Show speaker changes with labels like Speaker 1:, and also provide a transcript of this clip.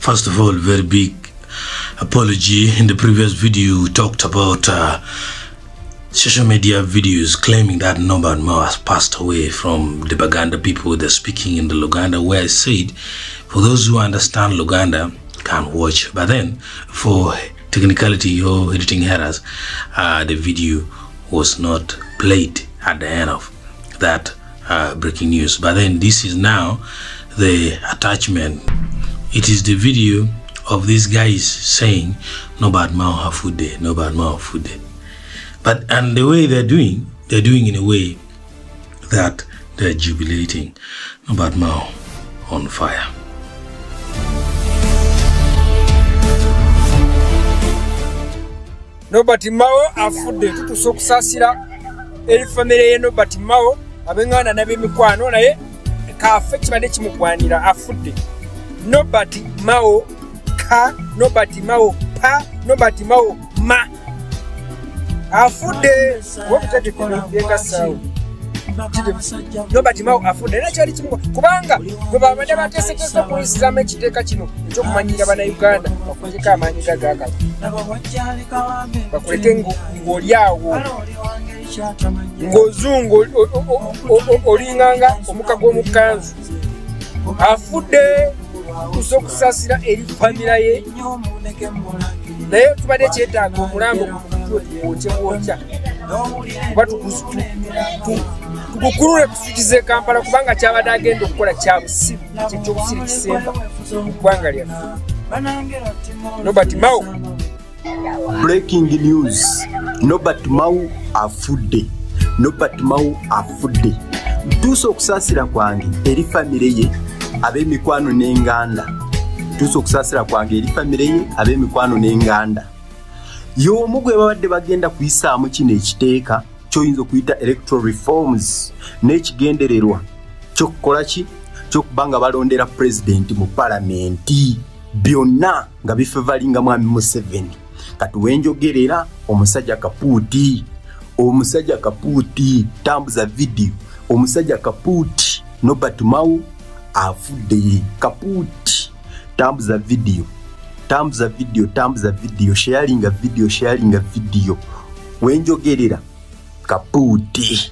Speaker 1: First of all, very big apology. In the previous video, we talked about social media videos claiming that Norbert Mao has passed away from the Baganda people. They're speaking in the Luganda, where I said, for those who understand Luganda, can watch. But then, for technicality or editing errors, the video was not played at the end of that breaking news. But then this is now the attachment. It is the video of these guys saying Norbert Mao afudde, Norbert Mao afudde. But and the way they're doing in a way that they're jubilating. Norbert Mao on fire.
Speaker 2: Norbert Mao afudde. Tutuuse okusaasira eri famire ye Norbert Mao, ab'enganda n'ab'emikwano, naye kafe kibadde kimugwanira, afudde. Norbert Mao ka, Norbert Mao pa, Norbert Mao ma, afudde. Wobutegekebyekasaawo Norbert Mao afudde, era kyali kimugwa kubanga gwe babadde bateeseteese okuyisizaamu ekiteeka kino ekyokumanyira Bannayuganda bakuleko amaanyi gagakala, bakuleke ng'oli awo ng'ozungu olinganga omuka gw'omukanzu. Afudde. Tutuuse okusaasira eri famira ye, naye tubadde kyetaaga omulambo gwokye kuba tugukulule kusukiza e Kampala, kubanga kyabadde agenda okukola kya busiru, kyekyobusiru kisemba mu ggwanga lyaffe. Norbert Mao.
Speaker 3: Breaking news, Norbert Mao afudde. Norbert Mao afudde. Ntuuse okusaasira kwange eri famire ye, ab'emikwano n'enganda. Ntuuse okusaasira kwange eri famire ye, ab'emikwano n'enganda. Y'omu gwe babadde bagenda kuyisaamu kino ekiteeka ky'oyinza okuyita electoral reforms, n'ekigendererwa ky'okukola ki? Ky'okuba nga balondera pulezidenti mu palamenti, byonna nga bifevalinga mwami Museveni. Kati wenjogerera omusajja kapuuti, omusajja kapuuti, tambuza vidiyo, omusajja kapuuti Norbert Mao afudde. Kapuuti, tambuza vidiyo, tambuza vidiyo, tambuza vidiyo, sharinga vidiyo, sharinga vidiyo. Wenjogerera kapuuti.